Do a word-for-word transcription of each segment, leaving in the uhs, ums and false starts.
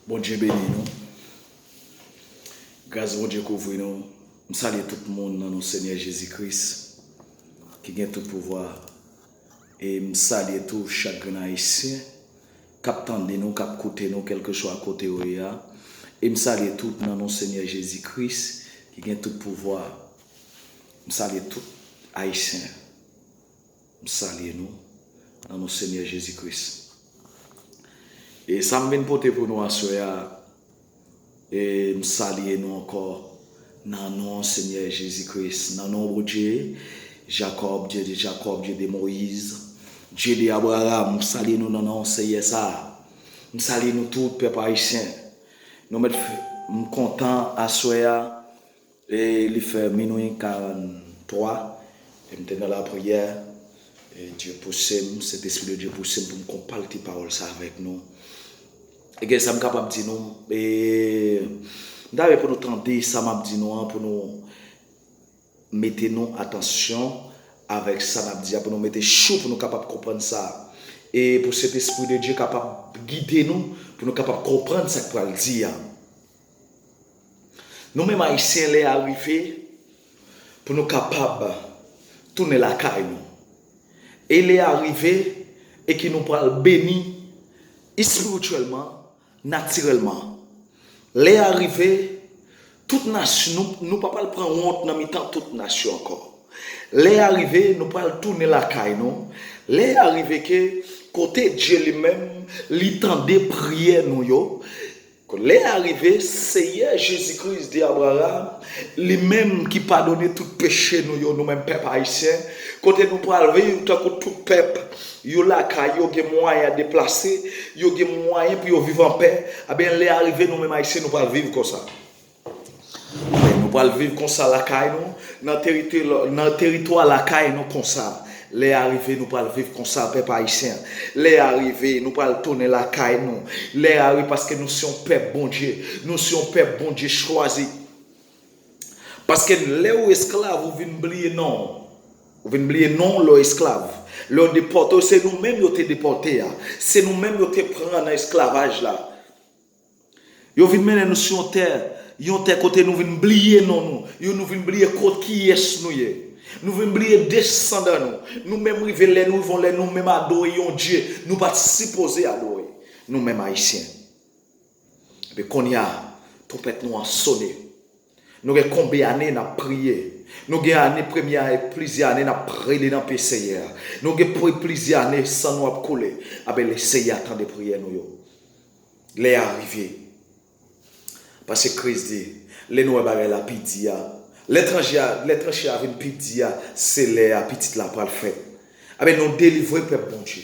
Bondye beni nou. Gras Bondye kouvri nou. M salye tout moun nan non Senyè Jezi Kris ki gen tout pouvwa. E m salye tou chak grenn Ayisyen k ap tande nou, k ap koute nou, kèlkeswa kote yo ye a. E m salye tout nan non Senyè Jezi Kris ki gen tout pouvwa. M salye tout Ayisyen. M salye nou nan non Senyè Jezi Kris. E sa m vin pote pou nou aswè a, e m salye nou ankò nan non Senyè Jezi Kris, nan non Bondye Jakòb, Dye de Jakòb, Dye de Moyiz, Dye de Abraram. M salye nou nan non Senyè sa a. M salye nou tout, pèp ayisyen. Nou mèt fè, m kontan aswè a, e li fè minwi karanntwa, e m te nan lapriyè, e Dye pouse m, Sentespri de Dye pouse m pou m konpati pawòl sa avèk nou. E gen sa m kapab di nou, e m ta vle pou nou tande sa m ap di nou an, pou nou mete nou atansyon avèk sa n ap di a, pou nou mete chou, pou nou kapab konprann sa. E pou Sentespri de Dye kapab gide nou, pou nou kapab konprann sa k pral di a. Nou menm Ayisyen, lè a rive pou nou kapab tounen lakay nou. E lè a rive e ke nou pral beni espirityèlman, natirèlman. Lè a rive, tout nasyon, nou, nou pa pral pran wont nan mitan tout nasyon ankò. Lè a rive, nou pral tounen lakay nou. Lè a rive ke kote Dye li menm, li tande priyè nou yo. Lè a rive, Seyè Jezi Kris de Abraram, li menm ki padone tout peche nou yo, nou menm pèp ayisyen, kote nou pral viv tankou tout pèp, yo lakay yo gen mwayen a deplase, yo gen mwayen pou yo viv anpè, ebyen, lè a rive, nou menm ayisyen, nou pral viv konsa. Wi, nou pral viv konsa lakay nou, nan terito-, nan teritwa lakay nou konsa. Lè a rive, nou pral viv konsa, pèp ayisyen. Lè a rive, nou pral tounen lakay nou. Lè a rive, paske nou se yon pèp Bondye. Nou se yon pèp Bondye chwazi. Paske lè ou esklav, ou vin bliye non. Ou vin bliye non lè w esklav. Lè yo depòte w, se nou menm yo te depòte a. Se nou menm yo te pran nan esklavaj la. Yo vin mennen nou sou yon tè, yon tè kote nou vin bliye non nou, yo, nou vin bliye kot kiyès nou ye. Nou vin bliye desandan nou. Nou menm rive lè nou rive, lè nou menm adore yon Dye nou pa t sipoze adore. Nou menm Ayisyen. Epi kounye a, twonpèt nou an sone. Nou gen konbyen ane n ap priye? Nou gen ane, premye ane, plizyè ane n ap rele nan pye Seyè a. Nou gen pri-, plizyè ane san nou ap koule. Abe, le Seyè a tande priyè nou yo. Lè a rive. Paske Kris di, lè nou wè bagay la pi di a, lè tranche a, lè tranche a vin pi di a, se lè a pitit la pral fèt. Abe, nou delivre pèp Bondye.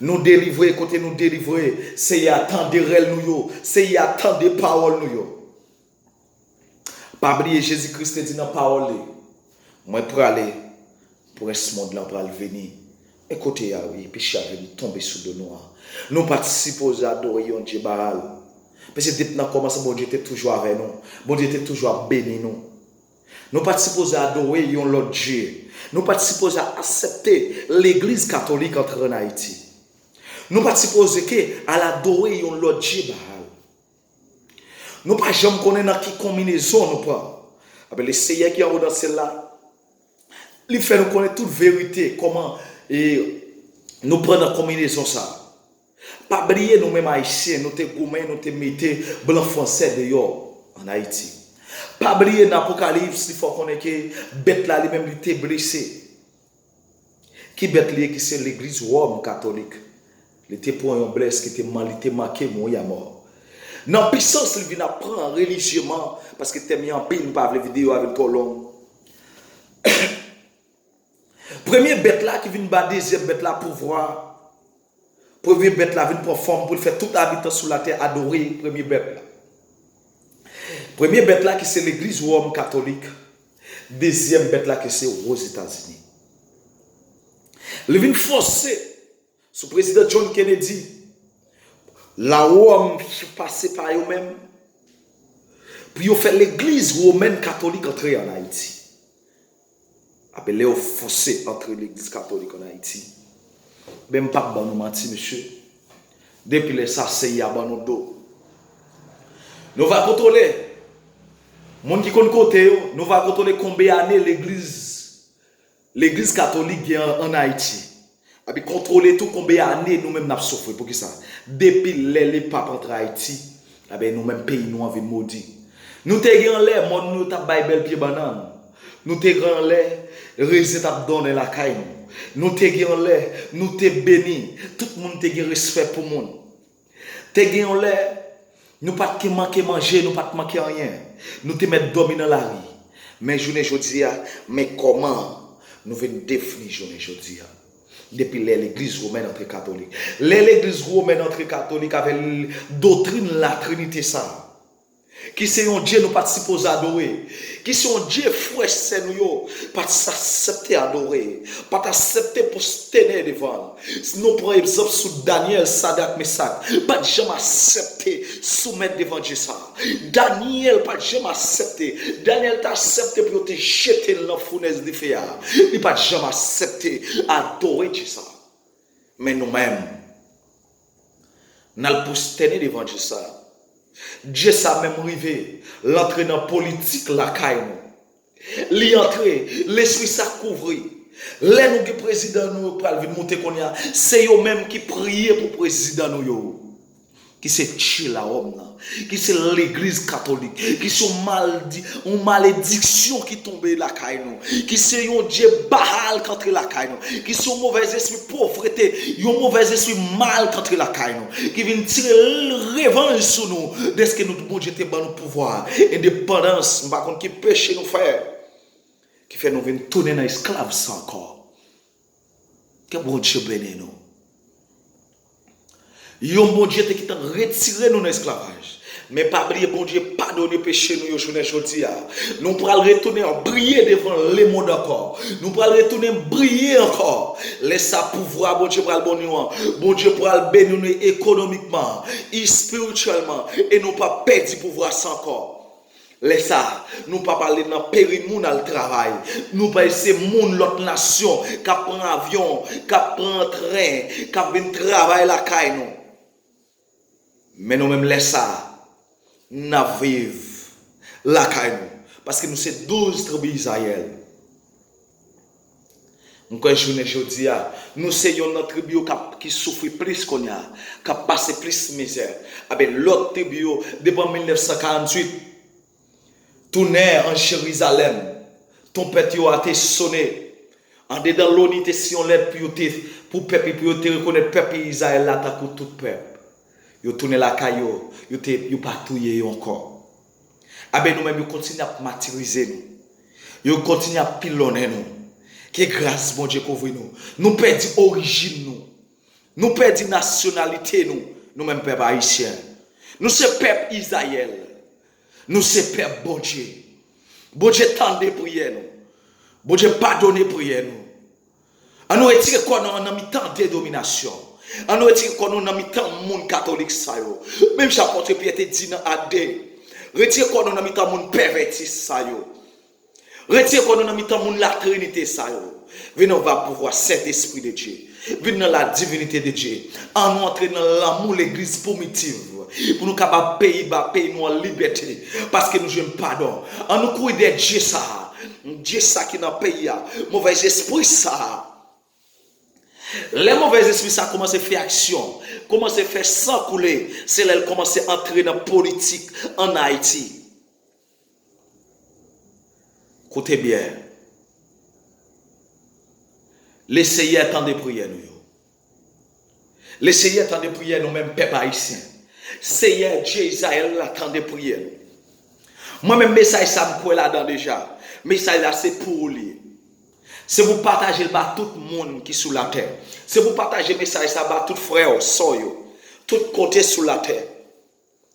Nou delivre, kote nou delivre, Seyè a tande rèl nou yo, Seyè a tande pawòl nou yo. Pa bliye Jezi Kris te di nan pawòl li, mwen prale, prens mond lan pral vini. Men kote y a wi, peche a vin tonbe sou do nou an. Nou pa t sipoze adore yon dye Baal. Paske depi nan kòmansman, Bondye te toujou avè nou. Bondye te toujou ap beni nou. Nou pa t sipoze adore yon lòt dye. Nou pa t sipoze aksepte legliz katolik antre ann Ayiti. Nou pa t sipoze ke al adore yon lòt dye Baal. Nou pa janm konnen nan ki konbinezon nou pran. Abe, le Seyè ki anwo nan syèl la, li fè nou konnen tout verite, kòman, e, nou pran nan konbinezon sa a. Pa bliye nou menm Ayisyen, nou te goumen, nou te mete blan fransè deyò ann Ayiti. Pa bliye nan Apokalips, li fè w konnen ke bèt la li menm li te blese. Ki bèt li ye ki se legliz Wòm katolik? Li te pran yon blès ki te man-, li te manke mouri amò. Nan pisans li vin ap pran relijyeman, paske tèm yo anpil, m pa vle videyo a vin twò long. Premye bèt la ki vin ba dezyèm bèt la pouvwa. Premye bèt la vin pran fòm pou l fè tout abitan sou latè adore premye bèt la. Premye bèt la ki se legliz Wòm katolik. Dezyèm bèt la ki se Ozetazini. Li vin fòse sou prezidan John Kennedy, la Wòm pase pa yo menm, pou yo fè legliz womèn katolik antre ann Ayiti. Ape lè yo fòse antre legliz katolik ann Ayiti. Men m p ap ban nou manti, mesye. Depi lè sa, sèy a ban nou do. Nou va kontwole moun ki konn kote yo, nou va kontwole konbe ane legliz, legliz katolik gen an, an Ayiti. Epi kontwole tou konbe ane nou menm n ap soufri. Poukisa? Depi lè Lepap antre Ayiti, ebyen nou menm peyi nou an vin modi. Nou te gen anlè mòn nou yo t ap bay bèl pye bannann. Nou te gen anlè rezen t ap donnen lakay nou. Nou te gen anlè, nou te beni. Tout moun te gen respè pou moun. Te gen yon lè, nou pa t ke manke manje, nou pa t manke anyen. Nou te mèt dòmi nan lari. Men jounen jodi a, men kòman nou vin defini jounen jodi a. Depi lè legliz womèn antre katolik. Lè legliz womèn antre katolik avè l-, doktrin latrinite sa a, ki se yon Dye nou pa t sipoze adore, ki se yon Dye frè sè nou yo pa t aksepte adore, pa t aksepte pwostène devan l. Si nou pran egzanp sou Danyèl, Sadrak, Mesak, pa t janm aksepte soumèt devan Dye sa a. Danyèl pa t janm aksepte. Danyèl te aksepte pou yo te jete l nan founèz dife a. Li pa t janm aksepte adore Dye sa a. Men nou menm, n al pwostène devan Dye sa a. Dye sa a menm rive, l antre nan politik lakay nou. Li antre, lespri sa kouvri. Lè nou gen prezidan nou yo pral vin moute kounye a, se yo menm ki priye pou prezidan nou yo, ki se Dye Lawòm nan, ki se legliz katolik, ki se yon maldi-, yon malediksyon ki tonbe lakay nou, ki se yon dye Baal k antre lakay nou, ki se yon movèzespri povrete, yon movèzespri mal k antre lakay nou, ki vin tire revanj sou nou, dèske nou, Bondye te ban nou pouvwa, endepandans, m pa konn ki peche nou fè, ki fè nou vin tounen nan esklav sa ankò. Ke Bondye beni nou. Yon Bondye te gentan retire nou nan esklavaj. Men pa bliye, Bondye padone peche nou yo jounen jodi a. Nou pral retounen briye devan lemonn ankò. Nou pral retounen briye ankò. Lè sa, pouvwa Bondye pral ban nou an, Bondye pral beni nou ekonomikman, espirityèlman, e nou p ap pèdi pouvwa sa ankò. Lè sa a, nou p ap ale nan peri moun al travay. Nou pa se moun lòt nasyon k ap pran avyon, k ap pran tren, k ap vin travay lakay nou. Men nou menm lè sa a, n ap viv lakay nou, paske nou se douz tribi Izrayèl. M kwè jounen jodi a, nou se yonn nan tribi yo k ap, ki soufri plis kounye a, k ap pase plis mizè. Ebyen, lòt tribi yo, depi an mil nèf san karanntuit, tounen an Jerizalèm, twonpèt yo a te sone. Andedan loni te siyen yon lèt pou yo te, pou pèp, pou yo te rekonèt pèp Izrayèl la tankou tout pèp. Yo tounen lakay yo, yo te, yo pa touye yo ankò. Ebyen, nou menm, yo kontinye ap matirize nou. Yo kontinye ap pilonnen nou. Ke gras Bondye kouvri nou. Nou pèdi orijin nou. Nou pèdi nasyonalite nou, nou menm pèp ayisyen. Nou se pèp Izrayèl. Nou se pèp Bondye. Bondye tande priyè nou. Bondye padone priyè nou. An nou retire kò nou nan mitan de dominasyon. An nou retire kò nou nan mitan moun katolik sa yo. Menm jan apot Pyè te di nan Ak de, retire kò nou nan mitan moun pèvètis sa yo. Retire kò nou nan mitan moun latrinite sa yo. Vin anba pouvwa Sentespri de Dye. Vin nan la divinite de Dye. An nou antre nan lanmou legliz primitiv. Pou nou kapab peyi ba peyi nou an libète. Paske nou jwenn padon. An nou kouri dèyè Dye sa a. Dye sa ki nan peyi a. Movèzespri sa a. Lè movèzespri sa a kòmanse fè aksyon, kòmanse fè san koule, se lè l kòmanse antre nan politik ann Ayiti. Koute byen. Lesenyè tande priyè nou yo. Lesenyè tande priyè nou menm pèp ayisyen. Senyè Dye Izrayèl la tande priyè nou. Mwen menm mesaj sa m kwè ladan deja. Mesaj la se pou ou li ye. Se pou pataje l ba tout moun ki sou latè. Se pou pataje mesaj sa ba tout frè w, sè w yo, tout kote sou latè.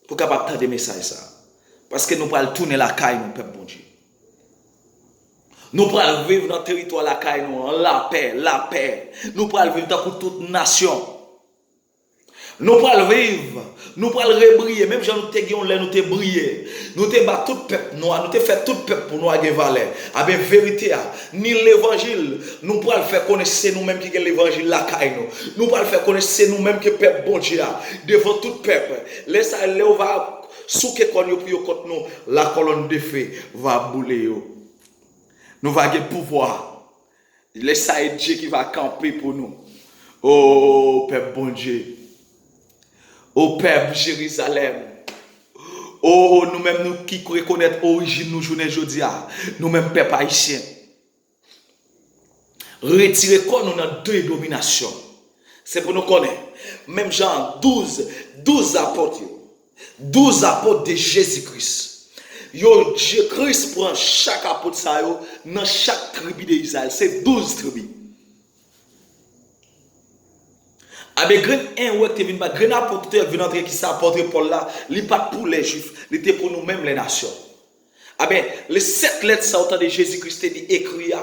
Pou kapab tande mesaj sa. Paske nou pral tounen lakay nou, pèp Bondye. Nou pral viv nan teritwa lakay nou an, lapè, lapè. Nou pral viv tankou tout nasyon. Nou pral viv, nou pral rebriye, menm jan nou te gen yon lè nou te briye. Nou te ba tout pèp nwa, nou te fè tout pèp pou nwa gen valè. Aben verite a, ni levanjil, nou pral fè konnen se nou menm ki gen levanjil lakay nou. Nou pral fè konnen se nou menm ki pèp Bondye a, devan tout pèp. Lè sa a, lè yo va souke kòn yo pou yo kont nou, la colonne de feu va boule yo. Nou va gen pouvwa. Lè sa e Dye ki va kanpe pou nou. O pèp Bondye, o pèp Jerizalèm, o nou menm nou ki rekonèt orijin nou jounen jodi a, nou menm pèp ayisyen, retire kò nou nan denominasyon. Se pou nou konnen, menm jan douz, douz apot yo, douz apot de Jezi Kris. Yo, Jezi Kris pran chak apot sa yo nan chak tribi de Izrayèl. Se douz tribi. Abe grenn enwè ki te vin bat, grenn apot ki te vin antre ki se apot Pòl la, li pa t pou lè Jwif, li te pou nou menm lè nasyon. Aben, le sèt lèt sa w tande Jezi Kris te di ekri a,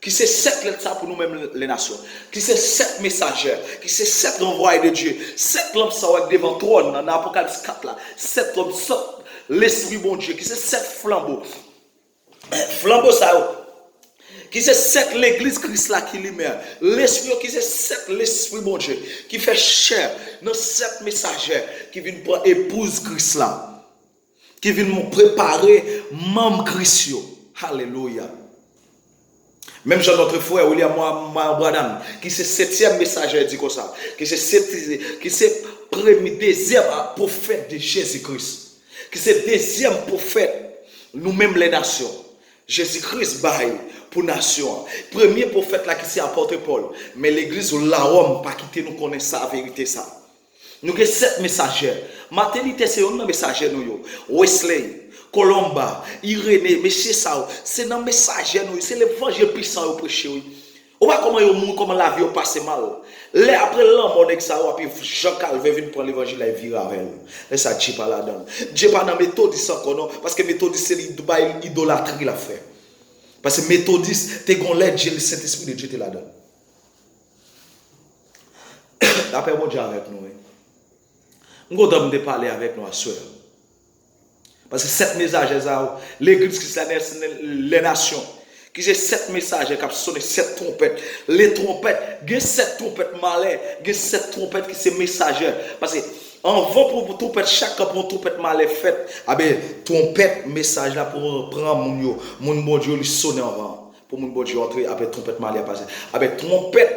ki se sèt lèt sa pou nou menm lè nasyon, ki se sèt mesajè, ki se sèt ranvwaye de Dye, sèt lanp sa w wè devan twòn nan, nan Apokalips kat la, sèt lanp, sèt Lespri Bondye, ki se sèt flanbo. Flanbo sa yo, ki se sèt legliz Kris la ki limen, Lespri yo, ki se sèt Lespri Bondye, ki fè chè nan sèt mesajè, ki vin pran epouz Kris la, ki vin prepare manm Kris yo. Alelouya. Menm jan notre frè William Maryon Branham, ki se setyèm mesajè, di konsa, ki se, ki se premye, dezyèm pwofèt de Jezi Kris, ki se dezyèm pwofèt nou menm lè nasyon. Jezi Kris bay pou nasyon an. Premye pwofèt la ki se apot Pòl. Men legliz Lawòm pa kite nou konnen sa, verite sa. Nou gen sèt mesajè. Maten Lite se youn nan mesajè nou yo. Wesley, Kolonba, Irene, mesye sa yo, se nan mesajè nou yo. Se levanjil pisan yo preche, wi. Ou pa kòman yo mouri, kòman lavi yo pase mal. Lè apre lanmò nèg sa yo, api Jan Kalvè vin pran levanjil la, e vire avè l. Lè sa, Dye pa ladan l. Dye pa nan metodis ankò, non, paske metodis se li bay idolatri l ap fè. Paske metodis te gon lè Dye, Sentespri de Dye te ladan l. Lapè Bondye avèk nou, wi. M kontan m te pale avèk nou aswè a. Paske sèt mesajè sa yo, legliz Kris la nan lè nasyon, ki se sèt mesajè k ap sonnen sèt twonpèt. Le twonpèt, gen sèt twonpèt malè, gen sèt twonpèt ki se mesajè. Paske anvan pou twonpèt, chak kan pou yon twonpèt malè fèt, aben, twonpèt mesaj la pou pran moun yo, moun Bondye yo, li sonnen anvan. Pou moun Bondye yo antre, aben, twonpèt malè a pase. Aben, twonpèt,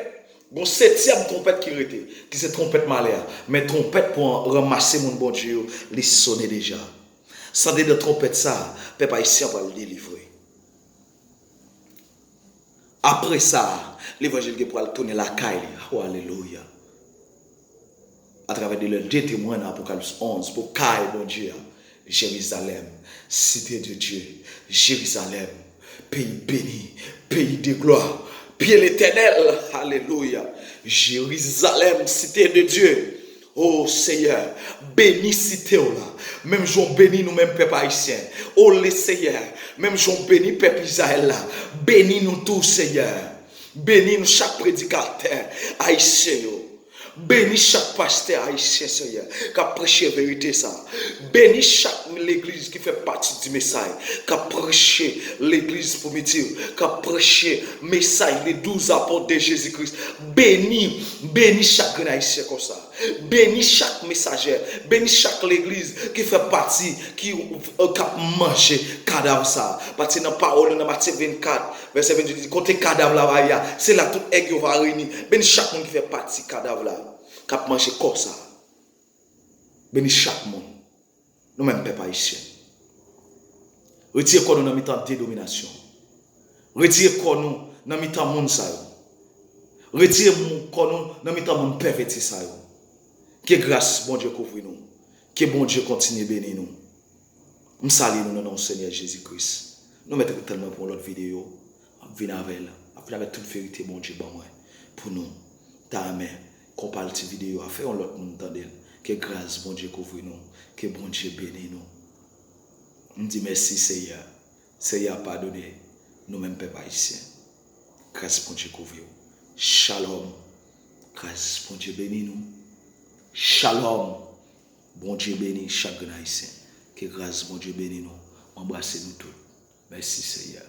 gon setyèm twonpèt ki rete, ki se twonpèt malè a. Men twonpèt pou ranmase moun Bondye yo, li sonnen deja. Sa te nan twonpèt sa, pèp ayisyen an pral delivre. Apre sa, levanjil gen pral tounen lakay li. O, alelouya. Atravè de lè de temwen nan Apokalips onz pou kay Bondye a, Jerizalèm, site de Dye, Jerizalèm, peyi beni, peyi de glwa, pye Letènèl, alelouya, Jerizalèm, site de Dye. O Seyè, beni site w la, menm jan w beni nou menm pèp ayisyen. O le Seyè, menm jan w beni pèp Izrayèl la, beni nou tou, Seyè. Beni nou chak predikatè ayisyen yo. Beni chak pastè ayisyen, Seyè, k ap preche verite sa. Beni chak legliz ki fè pati di mesaj, k ap preche legliz primitiv, k ap preche mesaj de douz apot de Jezi Kris. Beni, beni chak grenn ayisyen konsa. Beni chak mesajè, beni chak legliz ki fè pati, ki, k ap manje kadav sa. Pati nan pawòl ou nan Matye vennkat, vèsè venntuit, li di, kote kadav la va ye a, se la tout èg yo va reyini. Beni chak moun ki fè pati kadav la, k ap manje kò sa. Beni chak moun. Nou menm pèp ayisyen, retire kò nou nan mitan denominasyon. Retire kò nou nan mitan moun sa yo. Retire kò nou nan mitan moun pèvèti sa yo. Ke gras Bondye kouvri nou. Ke Bondye kontinye beni nou. M salye nou nan non Senyè Jezi Kris. Nou mèt ret tann mwen pou yon lòt videyo. M ap vin avè l. M ap vin avèk tout verite Bondye ban mwen pou nou. Ta renmen konpati videyo a, fè yon lòt moun tande l. Ke gras Bondye kouvri nou. Ke Bondye beni nou. M di mèsi, Seyè. Seyè a padone nou menm pèp ayisyen. Gras Bondye kouvri w. Shalom. Gras Bondye beni nou. Shalom. Bondye beni chak grenn Ayisyen. Ke gras Bondye beni nou. M anbrase nou tout. Mèsi Senyè.